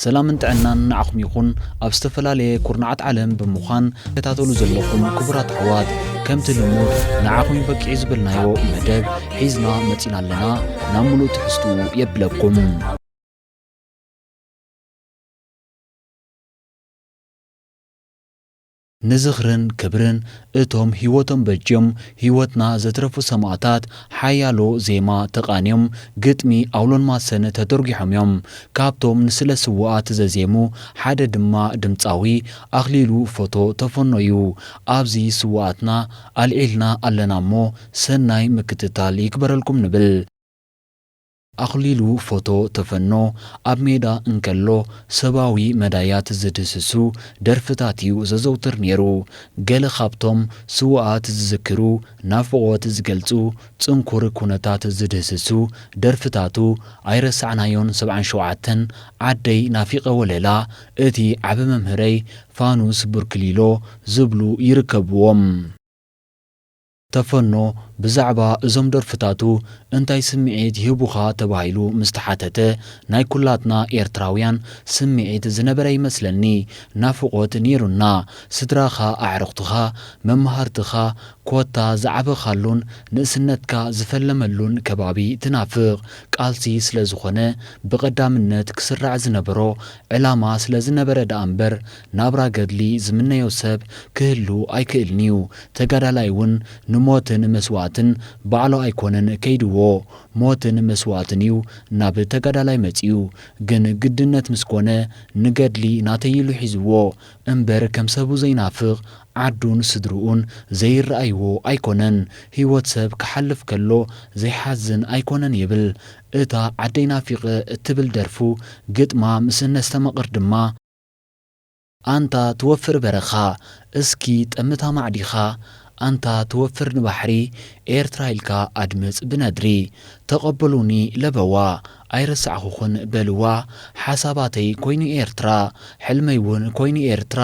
ሰላምን ጥዕናን ንዓኹም ይኹን። ኣብ ዝተፈላለየ ኩርናዓት ዓለም ብምዃን ትከታተሉ ዘለኹም ክቡራት ኣሕዋት፣ ከምቲ ልሙድ ንዓኹም በቂዑ ዝበልናዮ መደብ ሒዝና መጺና ኣለና። ናብ ምሉእ ትሕዝትኡ የብለኩም። ንዝኽርን ክብርን እቶም ህይወቶም በጅዮም ህይወትና ዘትረፉ ሰማእታት ሓያሎ ዜማ ተቓንዮም፣ ግጥሚ ኣውሎን ማሰን ተደርጒሖም እዮም። ካብቶም ንስለ ስዉኣት ዘዜሙ ሓደ ድማ ድምጻዊ ኣኽሊሉ ፎቶ ተፈኖ እዩ። ኣብዚ ስዉኣትና ኣልዒልና ኣለና እሞ ሰናይ ምክትታል ይግበረልኩም ንብል። ኣኽሊሉ ፎቶ ተፈኖ ኣብ ሜዳ እንከሎ ሰብኣዊ መዳያት ዝድህስሱ ደርፍታት እዩ ዘዘውትር ነይሩ። ገለ ካብቶም ስዉኣት ዝዝክሩ ናፍቖት ዝገልጹ ጽንኩር ኩነታት ዝድህስሱ ደርፍታቱ ኣይረሳዕናዮን፣ ሰብዓን ሸውዓተን፣ ዓደይ ናፊቐ ወለላ፣ እቲ ዓቢ መምህረይ፣ ፋኑስ ቡርክሊሎ ዝብሉ ይርከብዎም። ተፈኖ ብዛዕባ እዞም ደርፍታቱ እንታይ ስምዒት ይህቡኻ ተባሂሉ ምስ ተሓተተ፣ ናይ ኩላትና ኤርትራውያን ስምዒት ዝነበረ ይመስለኒ። ናፍቖት ነይሩና። ስድራኻ፣ ኣዕሩኽትኻ፣ መማህርትኻ፣ ኮታ ዝዓበኻሉን ንእስነትካ ዝፈለመሉን ከባቢ ትናፍቕ። ቃልሲ ስለ ዝኾነ ብቐዳምነት ክስራዕ ዝነበሮ ዕላማ ስለ ዝነበረ ደኣ እምበር ናብራ ገድሊ ዝምነዮ ሰብ ክህሉ ኣይክእልን'ዩ። ተጋዳላይ እውን ንሞትን መስዋእትን ባዕሉ ኣይኮነን ከይድዎ፣ ሞትን መስዋእትን እዩ ናብ ተጋዳላይ መጺኡ። ግን ግድነት ምስ ኮነ ንገድሊ ናተይ ኢሉ ሒዝዎ እምበር ከም ሰቡ ዘይናፍቕ ዓዱን ስድርኡን ዘይረኣይዎ ኣይኮነን። ህይወት ሰብ ክሓልፍ ከሎ ዘይሓዝን ኣይኮነን ይብል። እታ ዓደይ ናፊቐ እትብል ደርፉ ግጥማ ምስ እነስተማቕር ድማ፣ ኣንታ ትወፍር በረኻ፣ እስኪ ጠምታ ማዕዲኻ፣ ኣንታ ትወፍር ንባሕሪ፣ ኤርትራ ኢልካ ኣድምጽ ብነድሪ። ተቐበሉኒ ለበዋ፣ ኣይረሳዕኹኹን በልዋ፣ ሓሳባተይ ኮይኑ ኤርትራ፣ ሕልመይ እውን ኮይኑ ኤርትራ፣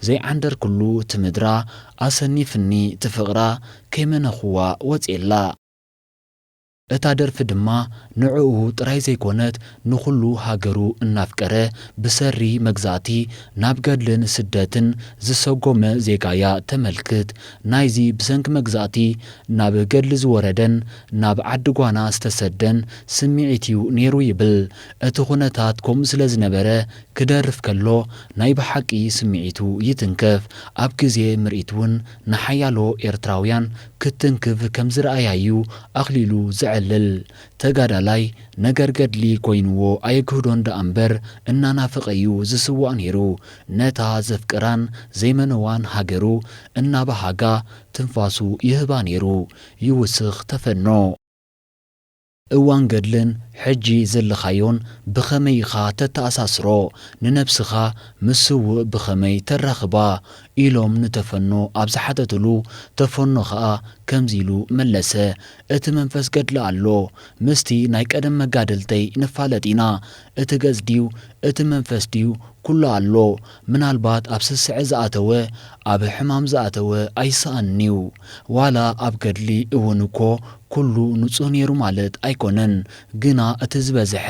ዘይዓንደርኩሉ እቲ ምድራ፣ ኣሰኒፍኒ እቲ ፍቕራ፣ ከይመነኹዋ ወጽየላ። እታ ደርፊ ድማ ንዕኡ ጥራይ ዘይኮነት፣ ንኹሉ ሃገሩ እናፍቀረ፣ ብሰሪ መግዛእቲ ናብ ገድልን ስደትን ዝሰጎመ ዜጋ'ያ ተመልክት። ናይዚ ብሰንኪ መግዛእቲ ናብ ገድሊ ዝወረደን ናብ ዓዲ ጓና ዝተሰደን ስምዒት እዩ ነይሩ ይብል። እቲ ኩነታት ከምኡ ስለ ዝነበረ፣ ክደርፍ ከሎ ናይ ብሓቂ ስምዒቱ ይትንከፍ። ኣብ ግዜ ምርኢት እውን ንሓያሎ ኤርትራውያን ክትንክፍ ከም ዝረኣያ እዩ ኣኽሊሉ ዘዕልል። ተጋዳላይ ነገር ገድሊ ኮይንዎ ኣየግህዶን ደኣ እምበር፣ እናናፈቐ እዩ ዝስዋእ ነይሩ። ነታ ዘፍቅራን ዘይመነዋን ሃገሩ እናበሃጋ ትንፋሱ ይህባ ነይሩ። ይውስኽ ተፈኖ። እዋን ገድልን ሕጂ ዘለኻዮን ብኸመይ ኢኻ ተተኣሳስሮ? ንነብስኻ ምስ ስዉእ ብኸመይ ተራኽባ? ኢሎም ንተፈኖ ኣብ ዝሓተትሉ፣ ተፈኖ ኸኣ ከምዚ ኢሉ መለሰ፣ እቲ መንፈስ ገድሊ ኣሎ። ምስቲ ናይ ቀደም መጋድልተይ ንፋለጥ ኢና። እቲ ገጽ ድዩ፣ እቲ መንፈስ ድዩ፣ ኩሉ ኣሎ። ምናልባት ኣብ ስስዐ ዝኣተወ፣ ኣብ ሕማም ዝኣተወ ኣይስኣንን'ዩ። ዋላ ኣብ ገድሊ እውን እኮ ኩሉ ንጹህ ነይሩ ማለት ኣይኮነን። ግና እቲ ዝበዝሐ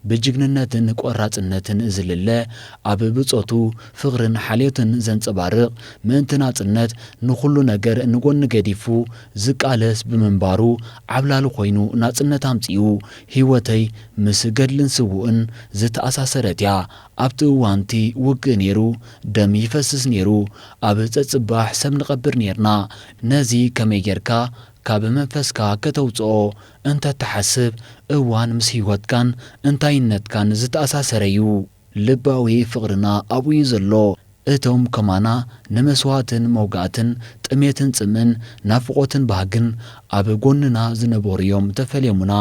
ብጅግንነትን ቆራጽነትን ዝልለ፣ ኣብ ብጾቱ ፍቕርን ሓልዮትን ዘንጸባርቕ፣ ምእንቲ ናጽነት ንኹሉ ነገር ንጎኒ ገዲፉ ዝቃለስ ብምንባሩ ዓብላሊ ኮይኑ ናጽነት ኣምጺኡ። ህይወተይ ምስ ገድልን ስዉእን ዝተኣሳሰረት እያ። ኣብቲ እዋንቲ ውግእ ነይሩ፣ ደም ይፈስስ ነይሩ፣ ኣብ ጸጽባሕ ሰብ ንቐብር ነይርና። ነዚ ከመይ ጌርካ ካብ መንፈስካ ከተውጽኦ እንተ ትሓስብ፣ እዋን ምስ ህይወትካን እንታይነትካን ዝተኣሳሰረ እዩ። ልባዊ ፍቕርና ኣብኡ እዩ ዘሎ። እቶም ከማና ንመስዋእትን መውጋእትን፣ ጥሜትን ጽምእን፣ ናፍቖትን ባህግን ኣብ ጎንና ዝነበሩ እዮም ተፈልዮምና፣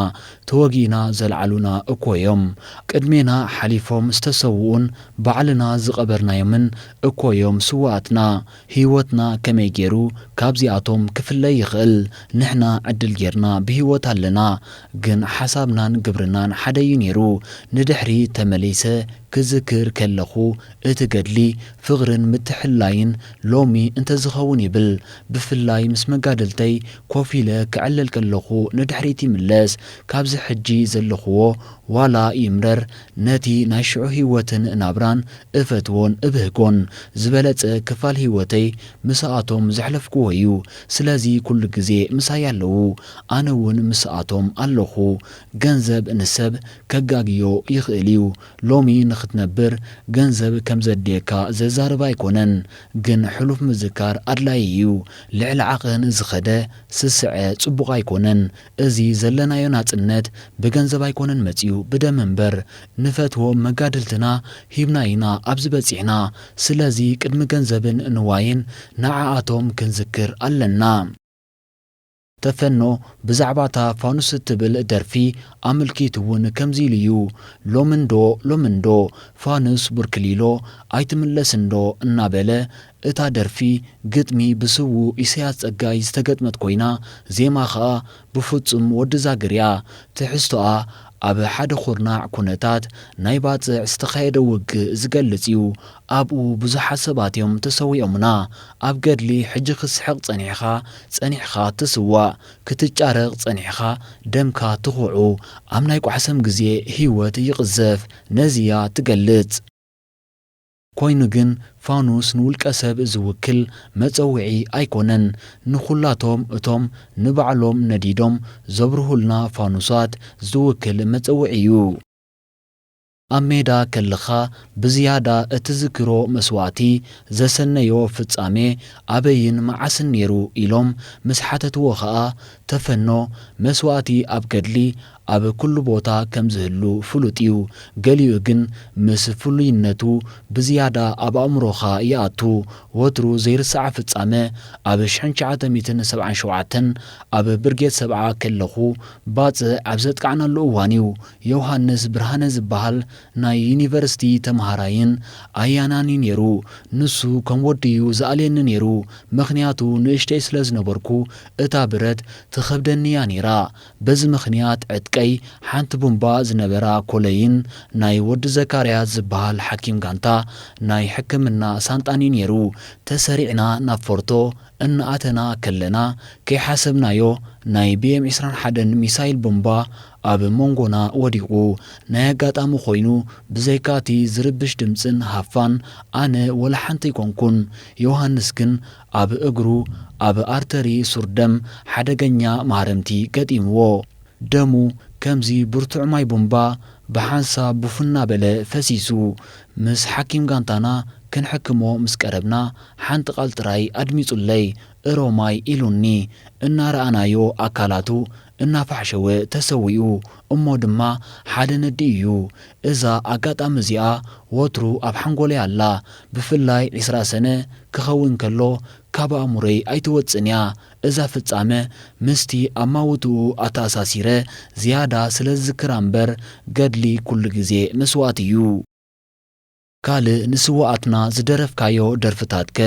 ተወጊእና ዘልዓሉና እኮ እዮም። ቅድሜና ሓሊፎም ዝተሰውኡን ባዕልና ዝቐበርናዮምን እኮ እዮም ስውኣትና። ህይወትና ከመይ ገይሩ ካብዚኣቶም ክፍለ ይኽእል? ንሕና ዕድል ጌርና ብህይወት ኣለና፣ ግን ሓሳብናን ግብርናን ሓደ እዩ ነይሩ። ንድሕሪ ተመሊሰ ክዝክር ከለኹ፣ እቲ ገድሊ፣ ፍቕርን ምትሕልላይን ሎሚ እንተዝኸውን ይብል። ብፍላይ ምስ መጋድልተይ ኮፍ ኢለ ክዕልል ከለኹ ንድሕሪት ይምለስ። ካብዚ ሕጂ ዘለኽዎ ዋላ ይምረር፣ ነቲ ናይ ሽዑ ህይወትን ናብራን እፈትዎን እብህጎን። ዝበለጸ ክፋል ህይወተይ ምስኣቶም ዘሕለፍክዎ እዩ። ስለዚ ኩሉ ግዜ ምሳይ ኣለዉ። ኣነ እውን ምስኣቶም ኣለኹ። ገንዘብ ንሰብ ከጋግዮ ይኽእል እዩ። ሎሚ ንኽትነብር ገንዘብ ከም ዘድልየካ ዘዛርብ ኣይኮነን፣ ግን ሕሉፍ ምዝካር ኣድላዪ እዩ። ልዕሊ ዓቐን ዝኸደ ስስዐ ጽቡቕ ኣይኮነን። እዚ ዘለናዮ ናጽነት ብገንዘብ ኣይኮነን መጺኡ፣ ብደም እምበር። ንፈትዎም መጋድልትና ሂብና ኢና ኣብዚ በጺሕና። ስለዚ ቅድሚ ገንዘብን ንዋይን ንዓኣቶም ክንዝክር ኣለና። ተፈኖ ብዛዕባ እታ ፋኑስ እትብል ደርፊ ኣመልኪቱ እውን ከምዚ ኢሉ እዩ። ሎምንዶ ሎምንዶ ፋኑስ ቡርክሊሎ ኣይትምለስንዶ እናበለ እታ ደርፊ ግጥሚ ብስዉእ ኢሳያስ ጸጋይ ዝተገጥመት ኮይና፣ ዜማ ኸኣ ብፍጹም ወዲ ዛግር እያ። ትሕዝቶኣ ኣብ ሓደ ኹርናዕ ኩነታት ናይ ባጽዕ ዝተኻየደ ውግእ ዝገልጽ እዩ። ኣብኡ ብዙሓት ሰባት እዮም ተሰዊኦምና። ኣብ ገድሊ ሕጂ ክትስሕቕ ጸኒሕኻ፣ ጸኒሕኻ ትስዋእ፣ ክትጫረቕ ጸኒሕኻ ደምካ ትኹዑ፣ ኣብ ናይ ቋሕሰም ግዜ ህይወት ይቕዘፍ። ነዚ እያ ትገልጽ። ኮይኑ ግን ፋኑስ ንውልቀ ሰብ ዝውክል መጸውዒ ኣይኮነን። ንኹላቶም እቶም ንባዕሎም ነዲዶም ዘብርሁልና ፋኑሳት ዝውክል መጸውዒ እዩ። ኣብ ሜዳ ከለኻ ብዝያዳ እትዝክሮ መስዋእቲ፣ ዘሰነዮ ፍጻሜ ኣበይን መዓስን ነይሩ ኢሎም ምስ ሓተትዎ ኸኣ፣ ተፈኖ መስዋእቲ ኣብ ገድሊ ኣብ ኩሉ ቦታ ከም ዝህሉ ፍሉጥ እዩ። ገሊኡ ግን ምስ ፍሉይነቱ ብዝያዳ ኣብ ኣእምሮኻ ይኣቱ። ወትሩ ዘይርሳዕ ፍጻመ፣ ኣብ ሽሕን ትሽዓተ ሚእትን ሰብዓን ሸውዓተን ኣብ ብርጌድ ሰብዓ ከለኹ ባጽዕ ኣብ ዘጥቃዕናሉ እዋን እዩ። ዮሃንስ ብርሃነ ዝበሃል ናይ ዩኒቨርሲቲ ተመሃራይን ኣያናን እዩ ነይሩ። ንሱ ከም ወዲ እዩ ዝኣልየኒ ነይሩ፣ ምኽንያቱ ንእሽተይ ስለ ዝነበርኩ እታ ብረት ትኸብደኒ እያ ነይራ። በዚ ምኽንያት ዕጥቀይ ሓንቲ ቡምባ ዝነበራ ኮለይን ናይ ወዲ ዘካርያስ ዝበሃል ሓኪም ጋንታ ናይ ሕክምና ሳንጣን እዩ ነይሩ። ተሰሪዕና ናብ ፎርቶ እናኣተና ከለና፣ ከይሓሰብናዮ ናይ ቢ ኤም ዕስራን ሓደን ሚሳይል ቡምባ ኣብ መንጎና ወዲቑ። ናይ ኣጋጣሚ ኮይኑ፣ ብዘይካ'ቲ ዝርብሽ ድምጽን ሃፋን፣ ኣነ ወላ ሓንቲ ኣይኮንኩን። ዮሃንስ ግን ኣብ እግሩ፣ ኣብ ኣርተሪ ሱር ደም ሓደገኛ ማህረምቲ ገጢምዎ። ደሙ ከምዚ ብርቱዕ ማይ ቡምባ ብሓንሳብ ቡፍ እናበለ ፈሲሱ። ምስ ሓኪም ጋንታና ክንሕክሞ ምስ ቀረብና፣ ሓንቲ ቃል ጥራይ ኣድሚጹለይ፣ "እሮማይ" ኢሉኒ። እናረኣናዮ ኣካላቱ እናፋሕሸወ ተሰዊኡ። እሞ ድማ ሓደ ነዲ እዩ። እዛ ኣጋጣሚ እዚኣ ወትሩ ኣብ ሓንጎለይ ኣላ። ብፍላይ ዕስራ ሰነ ክኸውን ከሎ ካብ ኣእምሮይ ኣይትወጽእን እያ። እዛ ፍጻመ ምስቲ ኣማውትኡ ኣተኣሳሲረ ዝያዳ ስለ ዝዝክራ እምበር፣ ገድሊ ኩሉ ግዜ መስዋእቲ እዩ። ካልእ ንስውኣትና ዝደረፍካዮ ደርፍታትከ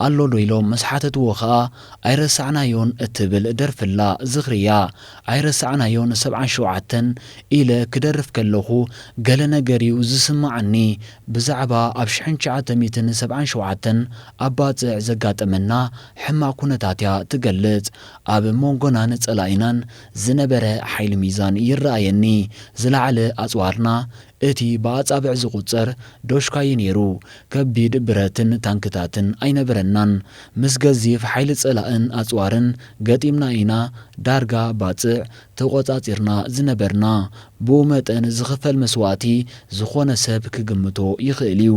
ኣሎ ዶ ኢሎም ምስ ሓተትዎ ኸኣ፣ ኣይረሳዕናዮን እትብል ደርፍላ ዝኽሪ እያ። ኣይረሳዕናዮን ሰብዓን ሸውዓተን ኢለ ክደርፍ ከለኹ ገለ ነገር እዩ ዝስምዓኒ። ብዛዕባ ኣብ ሽሕን ትሽዓተ ሚእትን ሰብዓን ሸውዓተን ኣብ ባጽዕ ዘጋጠመና ሕማቕ ኩነታት እያ ትገልጽ። ኣብ መንጎናን ጸላኢናን ዝነበረ ሓይሊ ሚዛን ይረኣየኒ። ዝለዓለ ኣጽዋርና እቲ ብኣጻብዕ ዝቑጸር ዶሽካ እዩ ነይሩ። ከቢድ ብረትን ታንክታትን ኣይነበረናን። ምስ ገዚፍ ሓይሊ ጸላእን ኣጽዋርን ገጢምና ኢና ዳርጋ ባጽዕ ተቖጻጺርና ዝነበርና። ብኡ መጠን ዝኽፈል መስዋእቲ ዝኾነ ሰብ ክግምቶ ይኽእል እዩ።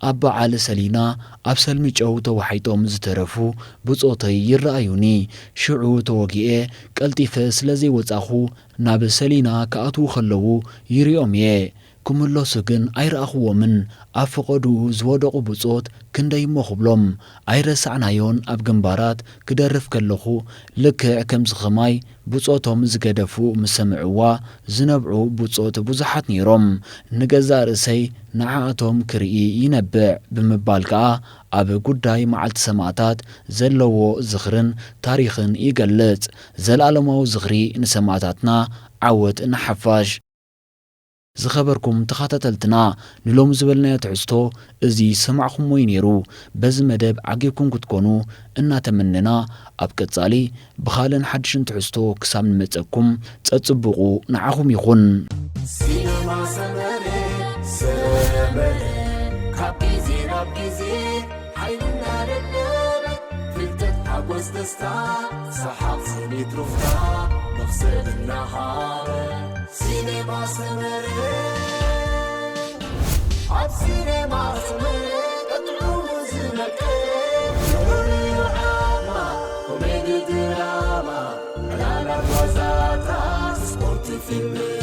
ኣብ በዓል ሰሊና ኣብ ሰልሚ ጨው ተዋሒጦም ዝተረፉ ብጾተይ ይረኣዩኒ። ሽዑ ተወጊኤ ቀልጢፈ ስለ ዘይወጻኹ ናብ ሰሊና ክኣትዉ ከለዉ ይሪኦም እየ። ክምለሱ ግን ኣይረኣኽዎምን። ኣብ ፈቐድኡ ዝወደቑ ብጾት ክንደይ እሞ ክብሎም። ኣይረሳዕናዮን ኣብ ግንባራት ክደርፍ ከለኹ ልክዕ ከምዚ ኸማይ ብጾቶም ዝገደፉ ምስ ሰምዕዋ ዝነብዑ ብጾት ብዙሓት ነይሮም። ንገዛእ ርእሰይ ንዓኣቶም ክርኢ ይነብዕ ብምባል ከኣ ኣብ ጉዳይ መዓልቲ ሰማእታት ዘለዎ ዝኽርን ታሪኽን ይገልጽ። ዘለኣለማዊ ዝኽሪ ንሰማእታትና፣ ዓወት ንሓፋሽ። ዝኸበርኩም ተኸታተልትና፣ ንሎም ዝበልናዮ ትሕዝቶ እዚ ሰማዕኹምዎ እዩ ነይሩ። በዚ መደብ ዓጊብኩም ክትኮኑ እናተመነና፣ ኣብ ቀጻሊ ብኻልእን ሓድሽን ትሕዝቶ ክሳብ ንመጸኩም፣ ጸጽብቑ ንዓኹም ይኹን። ሲነማ ሰመረ ሰመረ ካብ ግዜ ናብ ግዜ ሓይልና ደደበ ፍልጠት ሓጎስ ደስታ ሰሓቕ ስኒት ሩፍታ መኽሰብ እናሃበ ሲነማ ሰመረ ኣብ ሲነማ ሰመረ ቀጥዑ ዝመቀ ዑማ ኮሜዲ ድራማ ዕላላ ጓዛታ ስፖርት ፊልም